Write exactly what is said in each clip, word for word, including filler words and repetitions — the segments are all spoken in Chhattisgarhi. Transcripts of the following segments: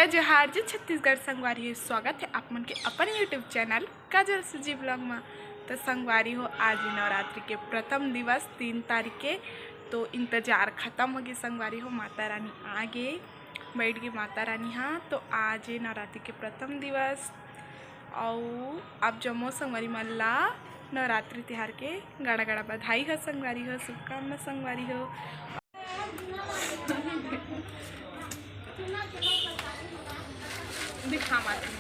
जोहार, जय छत्तीसगढ़ संगवारी हो, स्वागत है आप मन के अपन YouTube चैनल काजल सुजी ब्लॉग में। तो संगवारी हो, आज नवरात्रि के प्रथम दिवस, तीन तारीख के, तो इंतजार खत्म हो गए संगवारी हो, माता रानी आ गए, बैठ गए माता रानी। हाँ, तो आज नवरात्रि के प्रथम दिवस, अउ आप जम्मो संगवारी मन ला नवरात्रि तिहार के गाड़ा गाड़ा बधाई हो संगवारी हो, शुभकामना संगवारी हो। दिखा मार, दिखा।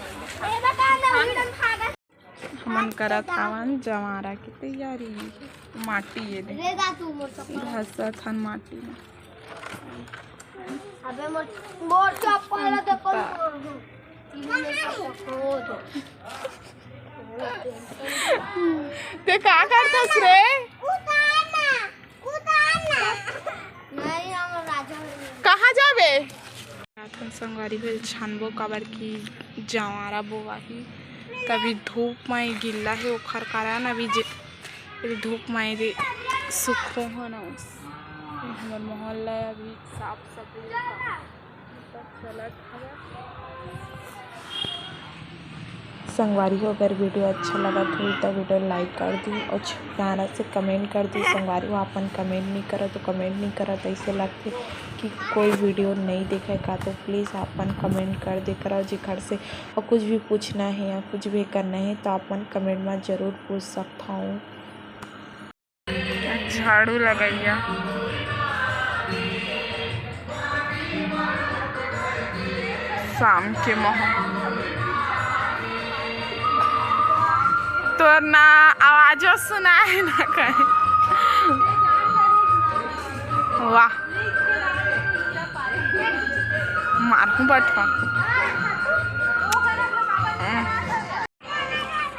हमन करत हावन जवारा के तैयारी। माटी ये दे। घसत हन माटी में। अबे मोर, मोर चप्पल ला देखो। ते का करथस रे? कहाँ जाबे? रात संगवारी हो छानबो, काबर कि जवारा बोवाही, तभी धूप में गिल्ला है, ओखर कारण अभी जे, अभी धूप में रे सुखो हो ना। हमर मोहल्ला अभी साफ सफाई चलत हवे। संगवारी हो, अगर वीडियो अच्छा लगत हो तो वीडियो लाइक कर दी और प्यारा से कमेंट कर दी। संगवारी हो, अपन कमेंट नहीं करत तो कमेंट नहीं करत, ऐसे लगते कि कोई वीडियो नहीं देखे का, तो प्लीज़ अपन कमेंट कर दे करो जेकर से, और कुछ भी पूछना है या कुछ भी करना है तो अपन कमेंट में ज़रूर पूछ सकता हूँ। झाड़ू लगइया शाम के मोह। तोर ना आवाजो सुना है ना कहीं। वाह, मारहूँ बटवा।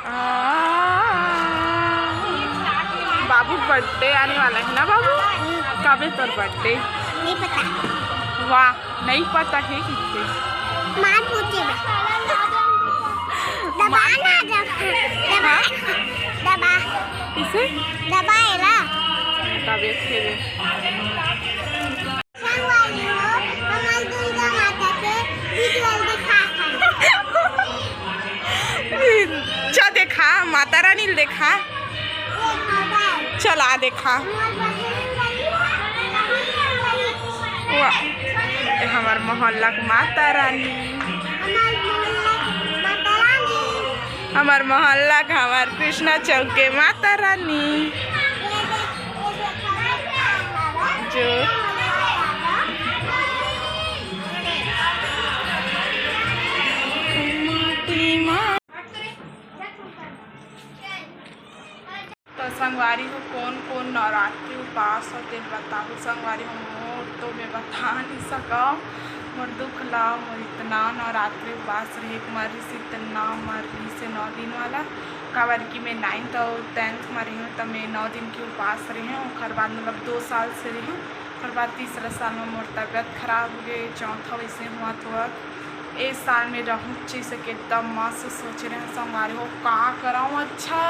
आ, बाबू बर्थडे आने वाला है ना बाबू? कब है तोर बर्थडे? नहीं पता। वाह, नहीं पता है किसे? मार पूछे बा। दबा ना, दबा। दबा। हाँ? दबा। किसे? दबा है ना? तबीयत खेले। संगवारी हो, हमर दुर्गा माता के visual दिखा है। चा देखा, माता रानी ल देखा। ये मोबाइल। चला देखा। हमर बजरंग बली, बजरंग बली। वाह, ये हमर मोहल्ला के माता रानी। हमर मोहल्ला के माता रानी। हमर मोहल्ला के हमर कृष्णा चौक के माता रानी। ये देख, ये देख, जो तो संगवारी हो, कोन कोन नवरात्रि उपास हो तेल बताहू संगवारी हो। मोर तो मैं बता नहीं सकव मोर दुख ला। मोर इतना नवरात्रि उपास रहे, मरिस इतना मरिस नौ दिन वाला, काबर कि मैं नाइन्थ और टेंथ में रही हूँ, तो मैं नौ दिन की उपास रही हूँ। ओकर बाद मतलब दो साल से रही हूँ, ओकर बाद तीसरा साल में मोर तबीयत खराब हो गई, चौथा वैसे हुआ तो ए साल में रहूँ जैसे कि एकदम मस्त सोच रहे हैं संगवारी हो, का कराऊँ। अच्छा,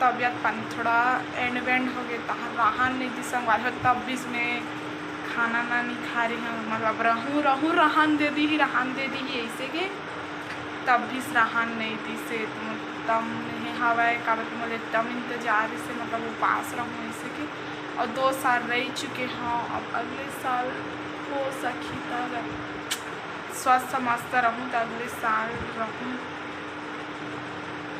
तबीयत पानी थोड़ा एंड वेंड हो गए, तहाँ रहन नहीं दी संगवारी हो, तब भी इसमें खाना ना नहीं खा रही हूँ, मतलब रहूँ रहूँ रहन दे दी ही, रहन दे दी ही ऐसे के, तब भी रहन नहीं दी से, तो एकदम नहीं हवा है, काबर कि मोला एकदम इंतजार से, मतलब उपास रहूँ ऐसे के, और दो साल रह चुके हैं, अब अगले साल हो सकी तब स्वस्थ मस्त रहूँ, तो अगले साल रहूँ।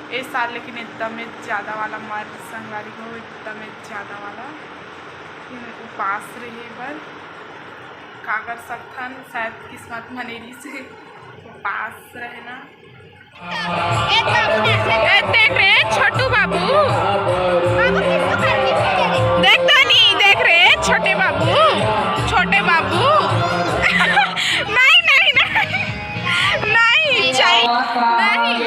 ए साल लेकिन एकदम ज़्यादा वाला मर संगवारी हो, एकदम ज़्यादा वाला उपास रहे बर का कर सकथन, शायद किस्मत में नहीं रही से उपास रहना। ए, देख रे छोटू बाबू, देख तो नहीं, देख रे छोटे बाबू, छोटे बाबू। नहीं, नहीं, नहीं, नहीं, चाहिए, नहीं।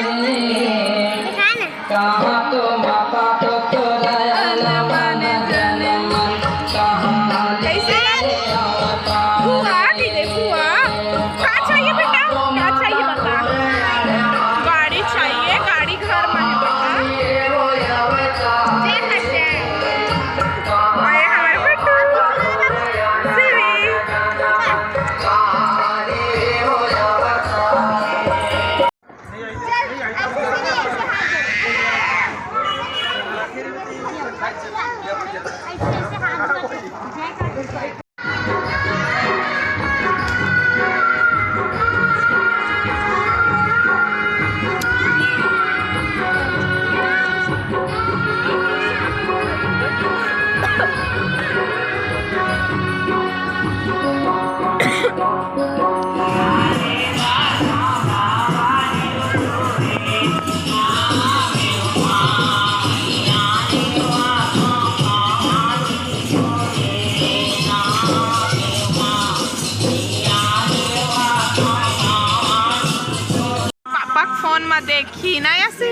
कैसे? बुआ, ठीक है, बुआ। का चाहिए बेटा? का चाहिए बता? गाड़ी चाहिए, गाड़ी घर में है बेटा। जय हनुमान। अरे हमारे बेटा। श्री। मैं देखी ना ऐसे।